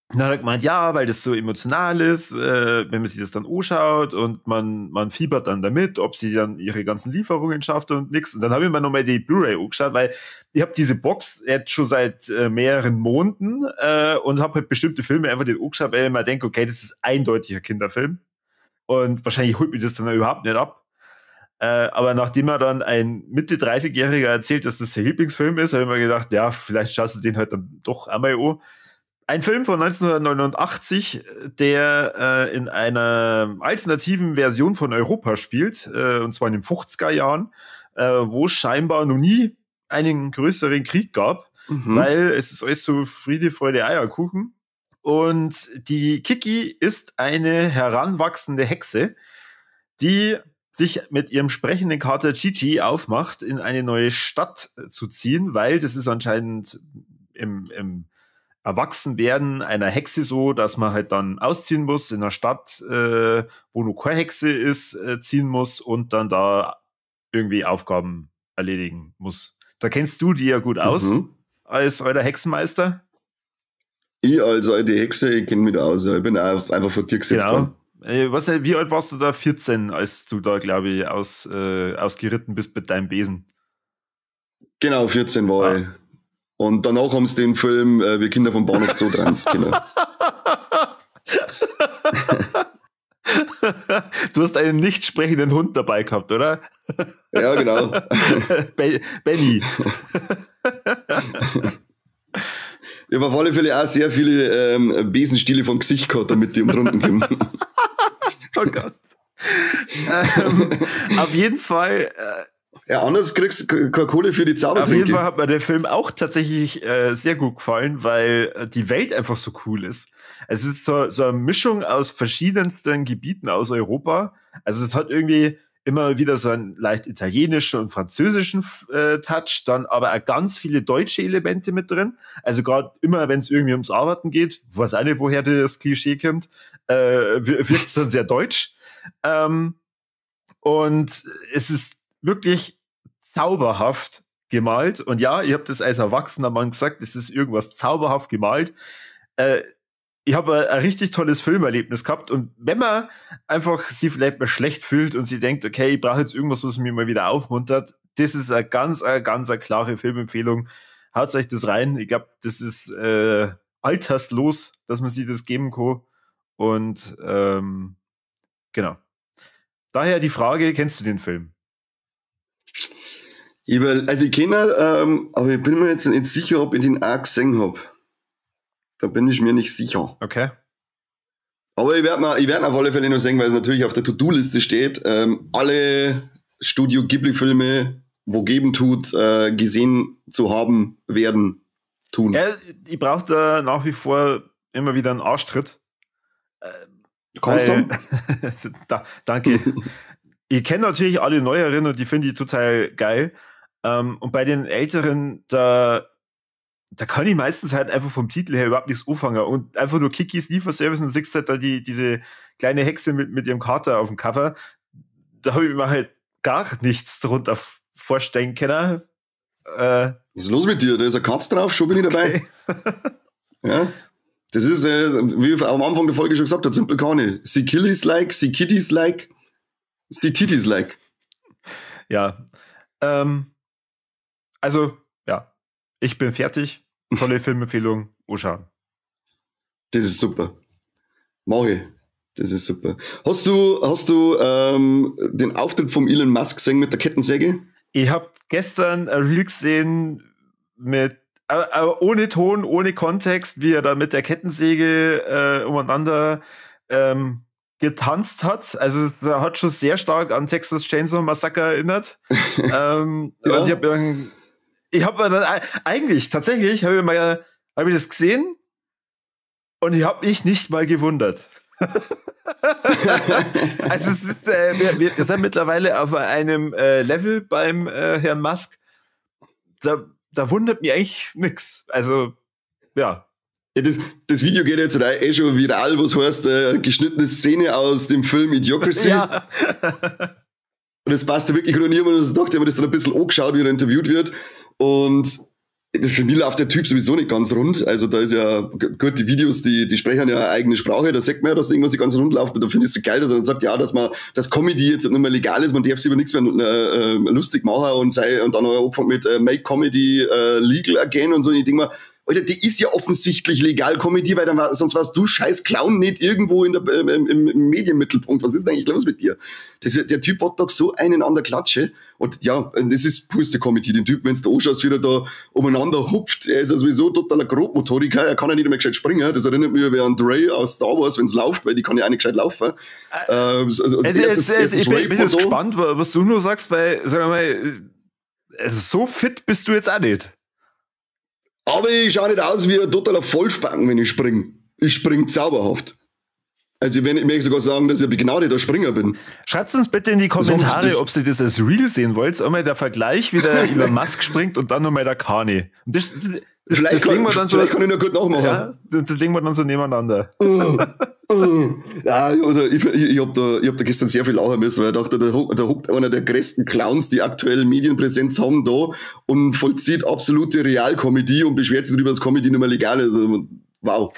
Und dann hat er gemeint, ja, weil das so emotional ist, wenn man sich das dann anschaut und man fiebert dann damit, ob sie dann ihre ganzen Lieferungen schafft und nix. Und dann habe ich mir nochmal die Blu-ray angeschaut, weil ich habe diese Box jetzt schon seit mehreren Monaten und habe halt bestimmte Filme einfach nicht angeschaut, weil ich mir denke, okay, das ist eindeutig ein Kinderfilm. Und wahrscheinlich holt mich das dann überhaupt nicht ab. Aber nachdem er dann ein Mitte 30-Jähriger erzählt, dass das sein Lieblingsfilm ist, habe ich mir gedacht, ja, vielleicht schaust du den halt dann doch einmal an. Ein Film von 1989, der in einer alternativen Version von Europa spielt, und zwar in den 50er Jahren, wo es scheinbar noch nie einen größeren Krieg gab, weil es ist alles so Friede, Freude, Eierkuchen. Und die Kiki ist eine heranwachsende Hexe, die sich mit ihrem sprechenden Kater Gigi aufmacht, in eine neue Stadt zu ziehen, weil das ist anscheinend im Erwachsenwerden einer Hexe so, dass man halt dann ausziehen muss in einer Stadt, wo nur keine Hexe ist, ziehen muss und dann da irgendwie Aufgaben erledigen muss. Da kennst du die ja gut aus, als alter Hexenmeister. Ich als alte Hexe, ich kenne mich da aus. Ich bin auch einfach vor dir gesetzt worden. Genau. Wie alt warst du da? 14, als du da, glaube ich, ausgeritten bist mit deinem Besen. Genau, 14 war ich. Und danach haben sie den Film Wir Kinder vom Bahnhof Zoo dran. Genau. Du hast einen nicht sprechenden Hund dabei gehabt, oder? Ja, genau. Benny. Ich habe auf alle Fälle auch sehr viele Besenstiele vom Gesicht gehabt, damit die umrunden kommen. Oh Gott. Auf jeden Fall. Ja, anders kriegst du keine Kohle für die Zaubertränke. Auf jeden Fall hat mir der Film auch tatsächlich sehr gut gefallen, weil die Welt einfach so cool ist. Es ist so eine Mischung aus verschiedensten Gebieten aus Europa. Also es hat irgendwie immer wieder so einen leicht italienischen und französischen Touch, dann aber auch ganz viele deutsche Elemente mit drin. Also gerade immer, wenn es irgendwie ums Arbeiten geht, weiß auch nicht, woher das Klischee kommt, wirkt es dann sehr deutsch. Und es ist wirklich zauberhaft gemalt. Und ja, ich habe das als erwachsener Mann gesagt, es ist irgendwas zauberhaft gemalt. Ich habe ein richtig tolles Filmerlebnis gehabt. Und wenn man einfach sich vielleicht mal schlecht fühlt und sie denkt, okay, ich brauche jetzt irgendwas, was mich mal wieder aufmuntert, das ist eine ganz klare Filmempfehlung. Haut euch das rein. Ich glaube, das ist alterslos, dass man sich das geben kann. Und genau. Daher die Frage, kennst du den Film? Ich kenne ihn, aber ich bin mir jetzt nicht sicher, ob ich den auch gesehen habe. Da bin ich mir nicht sicher. Okay. Aber ich werd auf alle Fälle noch sehen, weil es natürlich auf der To-Do-Liste steht, alle Studio Ghibli-Filme, wo geben tut, gesehen zu haben, werden, tun. Ja, ich brauche da nach wie vor immer wieder einen Arschtritt. Kannst du? Danke. Ich kenne natürlich alle neueren und die finde ich total geil. Und bei den älteren, da Da kann ich meistens halt einfach vom Titel her überhaupt nichts anfangen. Und einfach nur Kikis Lieferservice und siehst halt da diese kleine Hexe mit ihrem Kater auf dem Cover. Da habe ich mir halt gar nichts drunter vorstellen können. Was ist los mit dir? Da ist eine Katze drauf, schon bin ich dabei. Okay. Ja. Das ist, wie ich am Anfang der Folge schon gesagt habe, simple Kane. See Killies like, see Kitties like, see Titties like. Ja. Also, ja. Ich bin fertig. Tolle Filmempfehlung. Anschauen. Das ist super. Mach ich. Das ist super. Hast du den Auftritt vom Elon Musk gesehen mit der Kettensäge? Ich habe gestern ein Reel gesehen mit, aber ohne Ton, ohne Kontext, wie er da mit der Kettensäge umeinander getanzt hat. Also es hat schon sehr stark an Texas Chainsaw Massacre erinnert. Ja. Und ich habe dann eigentlich tatsächlich habe ich mal habe ich das gesehen und ich habe mich nicht mal gewundert. Also es ist, wir sind mittlerweile auf einem Level beim Herrn Musk. Da wundert mich eigentlich nix. Also, ja. Ja, das Video geht jetzt eh schon viral, was heißt, geschnittene Szene aus dem Film Idiocracy. Ja. Und es passt ja wirklich nur niemand, das dachte, ich habe das dann ein bisschen angeschaut, wie er interviewt wird. Und für mich läuft der Typ sowieso nicht ganz rund. Also da ist ja, gut, die Videos, die sprechen ja eine eigene Sprache, da sagt man ja, dass irgendwas nicht ganz rund läuft. Und da finde ich es so geil, dass er dann sagt, ja, dass Comedy jetzt nicht mehr legal ist, man darf sich über nichts mehr lustig machen und sei, und dann hat er angefangen mit Make Comedy Legal Again und so. Und ich denke mir, Alter, die ist ja offensichtlich legal Comedy, weil dann war, sonst warst du scheiß Clown nicht irgendwo im Medienmittelpunkt. Was ist denn eigentlich los mit dir? Der Typ hat doch so einen an der Klatsche. Und ja, das ist purste Comedy. Den Typ, wenn du da anschaust, wie er da umeinander hupft, er ist ja sowieso totaler Grobmotoriker, er kann ja nicht mehr gescheit springen. Das erinnert mich an Rey aus Star Wars, wenn's läuft, weil die kann ja auch nicht gescheit laufen. Also, ich bin jetzt gespannt, was du nur sagst, weil, sag mal, also so fit bist du jetzt auch nicht. Aber ich schaue nicht aus wie ein totaler Vollspacken, wenn ich springe. Ich spring zauberhaft. Also ich möchte sogar sagen, dass ich ein begnadeter Springer bin. Schreibt uns bitte in die Kommentare, ob ihr das als Reel sehen wollt. Einmal der Vergleich, wie der Elon Musk springt und dann nochmal der Kani. Und das vielleicht das kann, legen wir dann so, vielleicht kann ich noch gut nachmachen. Ja, das legen wir dann so nebeneinander. Ja, oder ich hab da gestern sehr viel lachen müssen, weil ich dachte, da hockt einer der größten Clowns, die aktuell Medienpräsenz haben, da und vollzieht absolute Realcomedy und beschwert sich darüber, dass Comedy nicht mehr legal ist. Also, wow.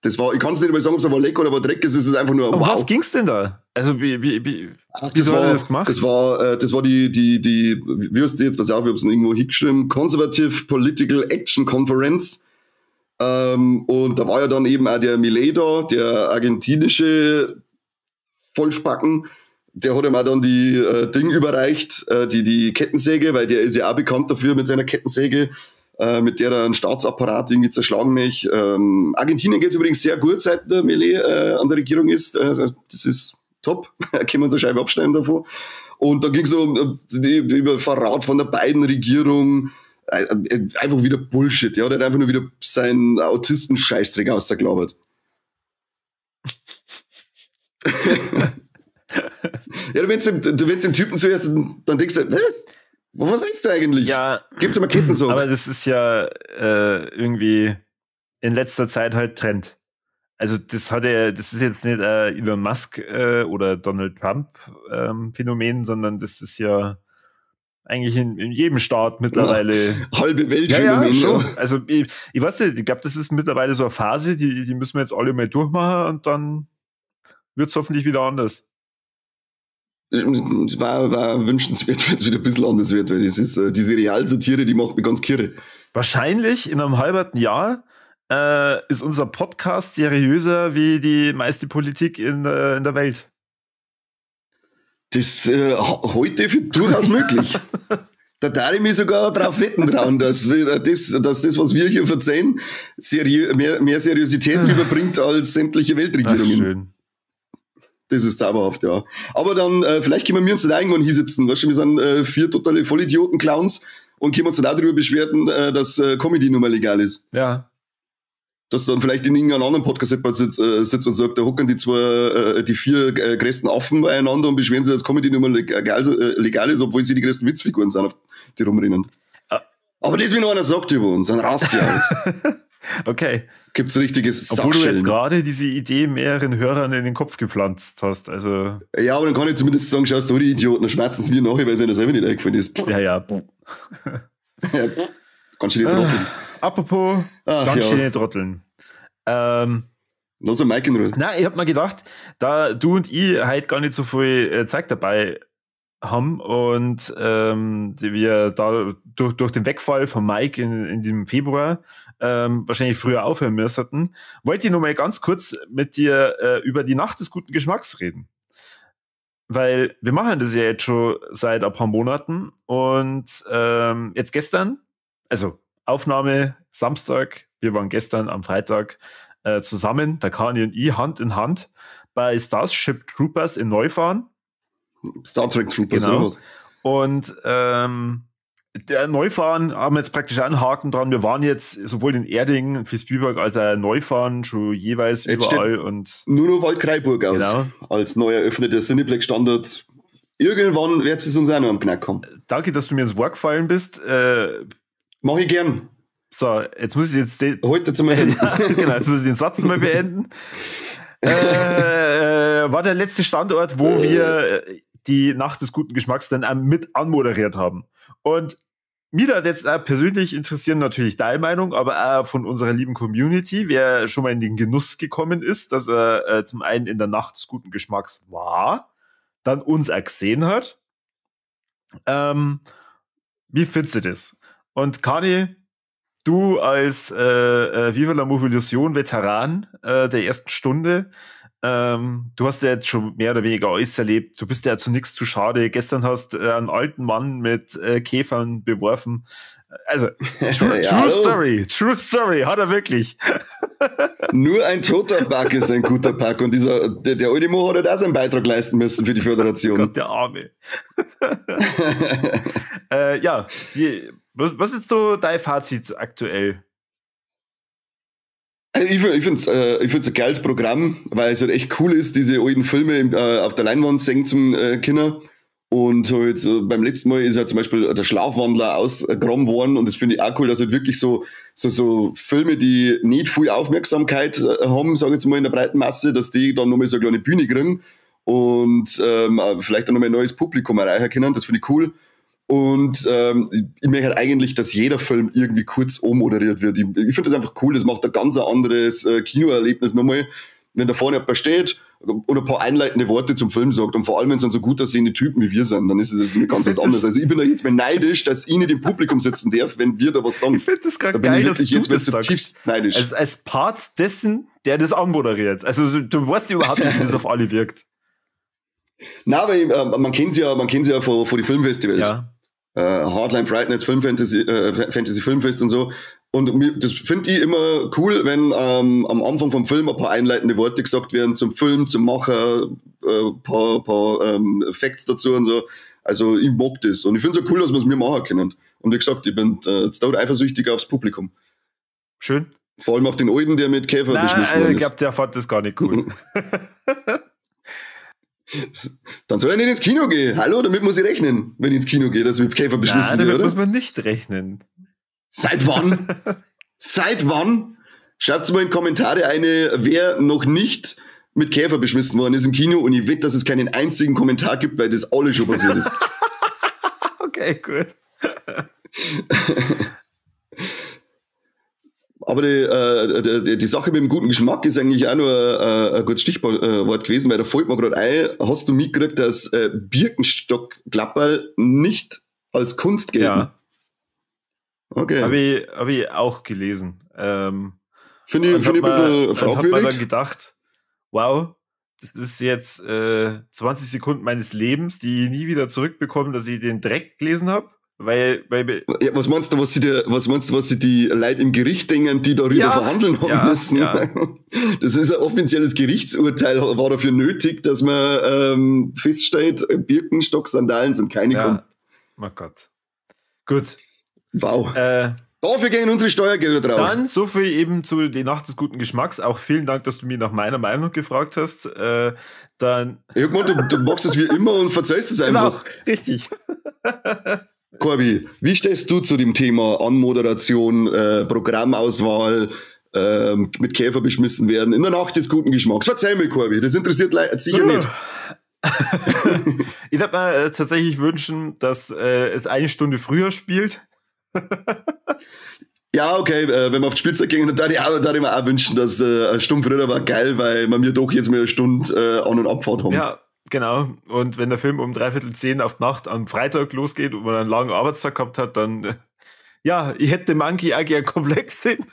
Das war, ich kann es nicht mehr sagen, ob es war lecker oder war Dreck ist, es ist einfach nur Um wow. was ging's denn da? Also, wie Ach, wieso hat er das gemacht? Das war die, wie heißt die jetzt, pass auf, ich hab's irgendwo hingeschrieben, Conservative Political Action Conference. Und da war ja dann eben auch der Milei da, der argentinische Vollspacken. Der hat ihm auch dann die Ding überreicht, die Kettensäge, weil der ist ja auch bekannt dafür mit seiner Kettensäge, mit der er einen Staatsapparat irgendwie zerschlagen möchte. Argentinien geht übrigens sehr gut, seit der Milei an der Regierung ist. Also, das ist top. Können wir uns eine Scheibe abschneiden davon. Und da ging es um über Verrat von der Biden-Regierung. Einfach wieder Bullshit. Ja, der hat einfach nur wieder seinen Autisten-Scheißdreck ausgeglaubt. Ja, wenn du dem Typen zuhörst, dann denkst du, was? Was redest du eigentlich? Ja. Gibt's immer Kettensäge? Aber das ist ja irgendwie in letzter Zeit halt Trend. Also das ist jetzt nicht Elon Musk oder Donald Trump Phänomen, sondern das ist ja eigentlich in jedem Staat mittlerweile. Ja, halbe Welt. Ja, ja, schon. Also ich weiß nicht, ich glaube, das ist mittlerweile so eine Phase, die müssen wir jetzt alle mal durchmachen und dann wird es hoffentlich wieder anders. Es war wünschenswert, wenn es wieder ein bisschen anders wird, weil das ist, diese Realsatire, die macht mich ganz kirre. Wahrscheinlich in einem halben Jahr ist unser Podcast seriöser wie die meiste Politik in der Welt. Das halte ich für durchaus möglich. Da darf ich mich sogar drauf wetten trauen, dass das, was wir hier verzeihen, mehr Seriosität rüberbringt als sämtliche Weltregierungen. Ach, schön. Das ist zauberhaft, ja. Aber dann, vielleicht können wir uns dann irgendwann hinsitzen. Weißt du, wir sind vier totale Vollidioten-Clowns und können uns dann auch darüber beschweren, dass Comedy nicht mehr legal ist. Ja. Dass dann vielleicht in irgendeinem anderen Podcast jemand sitzt und sagt, da hocken die vier größten Affen beieinander und beschweren sich, dass Comedy nicht mehr legal ist, obwohl sie die größten Witzfiguren sind, auf die rumrennen. Ah. Aber das, wenn noch einer sagt über uns, dann rast ich aus. Okay. Gibt's richtiges Obwohl du jetzt gerade diese Idee mehreren Hörern in den Kopf gepflanzt hast. Also. Ja, aber dann kann ich zumindest sagen, schaust du die Idioten, dann schmerzen sie mir nachher, weil sie ihnen selber nicht eingefallen ist. Ja, ja. Ja, ganz schöne Trotteln. Apropos, Ach, ganz ja. schöne Trotteln. Lass den Mike in Ruhe. Nein, ich hab mir gedacht, da du und ich halt gar nicht so viel Zeit dabei haben und wir da durch den Wegfall von Mike in dem Februar wahrscheinlich früher aufhören müssten, wollte ich noch mal ganz kurz mit dir über die Nacht des guten Geschmacks reden. Weil wir machen das ja jetzt schon seit ein paar Monaten und jetzt gestern, also Aufnahme Samstag, wir waren gestern am Freitag zusammen, der Kani und ich, Hand in Hand bei Starship Troopers in Neufahrn. Star Trek Troopers, genau. Oder was? Und der Neufahrn haben wir jetzt praktisch einen Haken dran. Wir waren jetzt sowohl in Erding, Vilsbiburg als auch Neufahrn schon jeweils jetzt überall. Und nur noch Waldkraiburg aus. Genau. Als neu eröffneter Cineplex-Standort. Irgendwann wird es uns auch noch am Knack kommen. Danke, dass du mir ins Wort gefallen bist. Mach ich gern. So, jetzt muss ich jetzt den heute zum Ende. Ja, genau, jetzt muss ich den Satz mal beenden. War der letzte Standort, wo wir die Nacht des guten Geschmacks dann auch mit anmoderiert haben. Und mir da jetzt auch persönlich interessieren natürlich deine Meinung, aber auch von unserer lieben Community, wer schon mal in den Genuss gekommen ist, dass er zum einen in der Nacht des guten Geschmacks war, dann uns auch gesehen hat. Wie findest du das? Und Kani, du als Viva la Movilusion Veteran der ersten Stunde, du hast ja jetzt schon mehr oder weniger alles erlebt, du bist ja zu nichts zu schade. Gestern hast einen alten Mann mit Käfern beworfen. Also, true, ja, true Story, hat er wirklich. Nur ein toter Pack ist ein guter Pack und dieser, der alte Mo hat halt auch seinen Beitrag leisten müssen für die Föderation. Gott, der Arme. Ja, was ist so dein Fazit aktuell? Also ich finde es ein geiles Programm, weil es halt echt cool ist, diese alten Filme auf der Leinwand sehen zum Kinder. Und halt so beim letzten Mal ist ja zum Beispiel der Schlafwandler ausgegraben worden und das finde ich auch cool, dass halt wirklich so Filme, die nicht viel Aufmerksamkeit haben, sage ich jetzt mal in der breiten Masse, dass die dann nochmal so eine kleine Bühne kriegen und vielleicht auch nochmal ein neues Publikum erreichen können. Das finde ich cool. Und ich merke halt eigentlich, dass jeder Film irgendwie kurz anmoderiert wird. Ich finde das einfach cool, das macht ein ganz anderes Kinoerlebnis nochmal, wenn da vorne jemand steht und ein paar einleitende Worte zum Film sagt. Und vor allem, wenn es dann so gut aussehende Typen wie wir sind, dann ist es jetzt ganz was anderes. Also ich bin da jetzt mal neidisch, dass ich nicht im Publikum sitzen darf, wenn wir da was sagen. Ich finde das gerade da bin geil, ich dass wirklich du jetzt das mal sagst. Zutiefst neidisch. Also als Part dessen, der das anmoderiert. Also du weißt überhaupt nicht, wie das auf alle wirkt. Nein, aber man kennt sie ja von den Filmfestivals. Ja. Hardline, Fright Nights, Film Fantasy, Fantasy Filmfest und so. Und das finde ich immer cool, wenn am Anfang vom Film ein paar einleitende Worte gesagt werden zum Film, zum Macher, ein paar Facts dazu und so. Also ich mag das. Und ich finde es auch cool, dass wir es mir machen können. Und wie gesagt, ich bin jetzt dauert eifersüchtig aufs Publikum. Schön. Vor allem auf den Alten, der mit Käfer beschmissen worden ist. Ich glaube, der fand das gar nicht cool. Dann soll er nicht ins Kino gehen. Hallo, damit muss ich rechnen, wenn ich ins Kino gehe, dass ich mit Käfer beschmissen werde. Damit muss man nicht rechnen. Seit wann? Seit wann? Schreibt mal in die Kommentare eine, wer noch nicht mit Käfer beschmissen worden ist im Kino, und ich wette, dass es keinen einzigen Kommentar gibt, weil das alle schon passiert ist. Okay, gut. Aber die Sache mit dem guten Geschmack ist eigentlich auch nur ein gutes Stichwort gewesen, weil da fällt mir gerade ein, hast du mitgekriegt, dass Birkenstock-Klapperl nicht als Kunst gelten? Ja. Okay. Hab ich auch gelesen. Finde ich ein bisschen fragwürdig. Hat man dann gedacht, wow, das ist jetzt 20 Sekunden meines Lebens, die ich nie wieder zurückbekomme, dass ich den Dreck gelesen habe. Weil ja, was meinst du, was sie die Leute im Gericht denken, die darüber verhandeln haben müssen? Ja. Das ist ein offizielles Gerichtsurteil, war dafür nötig, dass man feststellt, Birkenstock-Sandalen sind keine Kunst. Oh Gott. Gut. Wow. Dafür gehen unsere Steuergelder drauf. Dann so viel eben zu die Nacht des guten Geschmacks. Auch vielen Dank, dass du mich nach meiner Meinung gefragt hast. Dann ich hab gemeint, du machst es wie immer und verzeihst es einfach. Genau, richtig. Corby, wie stehst du zu dem Thema Anmoderation, Programmauswahl, mit Käfer beschmissen werden, in der Nacht des guten Geschmacks? Verzeih mir, Corby, das interessiert sicher nicht. Ich würde mir tatsächlich wünschen, dass es eine Stunde früher spielt. Ja, okay, wenn wir auf die Spielzeit gehen, dann würde ich mir auch wünschen, dass eine Stunde früher war geil, weil wir doch jetzt mal eine Stunde An- und Abfahrt haben. Ja, genau. Und wenn der Film um 9:45 auf die Nacht am Freitag losgeht und man einen langen Arbeitstag gehabt hat, dann, ja, ich hätte Monkey auch gern komplett gesehen.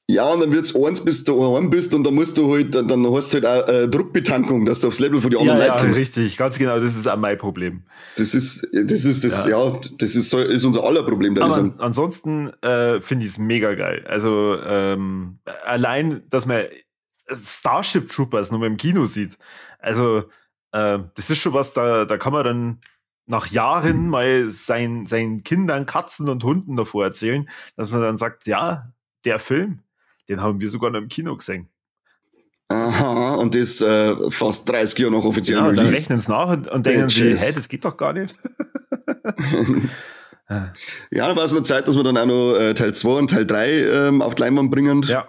Ja, und dann wird's 1, bis du daheim bist und dann musst du halt, dann hast du halt auch Druckbetankung, dass du aufs Level von den anderen Leuten kommst. Richtig, ganz genau, das ist auch mein Problem. Das ist unser aller Problem. Aber ansonsten finde ich es mega geil. Also allein, dass man Starship Troopers nur mal im Kino sieht. Also das ist schon was, da kann man dann nach Jahren mal seinen Kindern, Katzen und Hunden davor erzählen, dass man dann sagt, ja, der Film, den haben wir sogar noch im Kino gesehen. Aha, und das fast 30 Jahre nach offiziellem Release. Dann rechnen sie nach und denken sie, hey, das geht doch gar nicht. Ja, da war es noch Zeit, dass wir dann auch noch Teil 2 und Teil 3 auf die Leinwand bringen. Ja.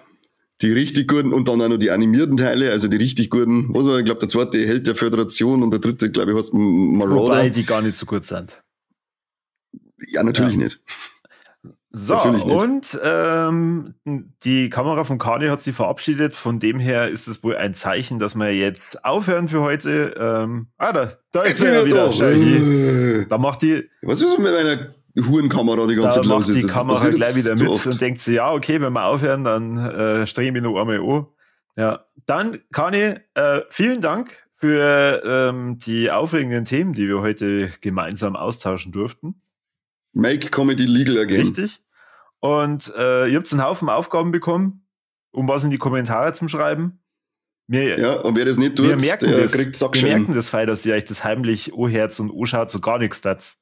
Die richtig guten und dann auch noch die animierten Teile, also die richtig guten. Was war, ich glaube, der zweite Held der Föderation und der dritte, glaube ich, heißt Marauder. Wobei die gar nicht so gut sind. Ja, natürlich nicht. So, und die Kamera von Kani hat sich verabschiedet. Von dem her ist es wohl ein Zeichen, dass wir jetzt aufhören für heute. Da ist er wieder. Schau hier. Da macht die. Was ist mit meiner Hurenkamera die ganze Zeit los? Da macht die Kamera gleich wieder mit und denkt sich, ja, okay, wenn wir aufhören, dann strenge ich mich noch einmal an. Ja, dann, Kani, vielen Dank für die aufregenden Themen, die wir heute gemeinsam austauschen durften. Make Comedy legal again. Richtig. Und ihr habt einen Haufen Aufgaben bekommen, um was in die Kommentare zu schreiben. Ja, und wer das nicht tut, der kriegt Sackschellen. Wir merken das, Fei, dass ihr euch das heimlich O-Herz und O-schaut so gar nichts dazu.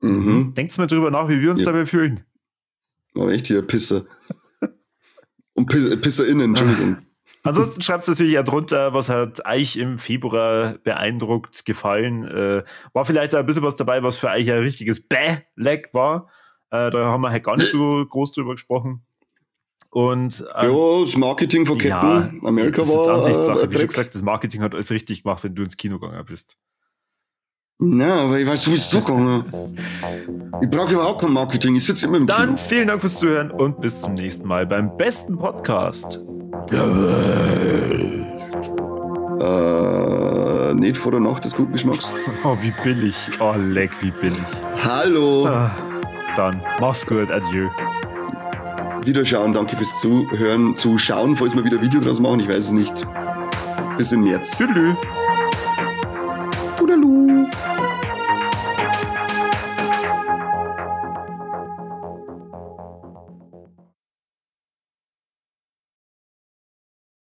Mhm. Denkt mal drüber nach, wie wir uns dabei fühlen. Aber echt hier, Pisser. Und PisserInnen, Entschuldigung. Ansonsten schreibt es natürlich auch drunter, was hat euch im Februar beeindruckt, gefallen. War vielleicht auch ein bisschen was dabei, was für euch ein richtiges Bäh-Leck war. Da haben wir halt gar nicht so groß drüber gesprochen. Und, ja, das Marketing von Captain America das ist war Ansichtssache. Wie schon gesagt, das Marketing hat alles richtig gemacht, wenn du ins Kino gegangen bist. Nein, aber ich weiß sowieso gegangen. Ich brauche überhaupt kein Marketing, ich sitze immer im Kino. Dann vielen Dank fürs Zuhören und bis zum nächsten Mal beim besten Podcast der Welt. Nicht vor der Nacht des guten Geschmacks. Oh, wie billig. Oh, leck, wie billig. Hallo. Dann mach's gut, adieu. Wiederschauen, danke fürs Zuhören, Zuschauen, falls wir wieder Video draus machen, ich weiß es nicht. Bis im März. Tschüss. Toodaloo.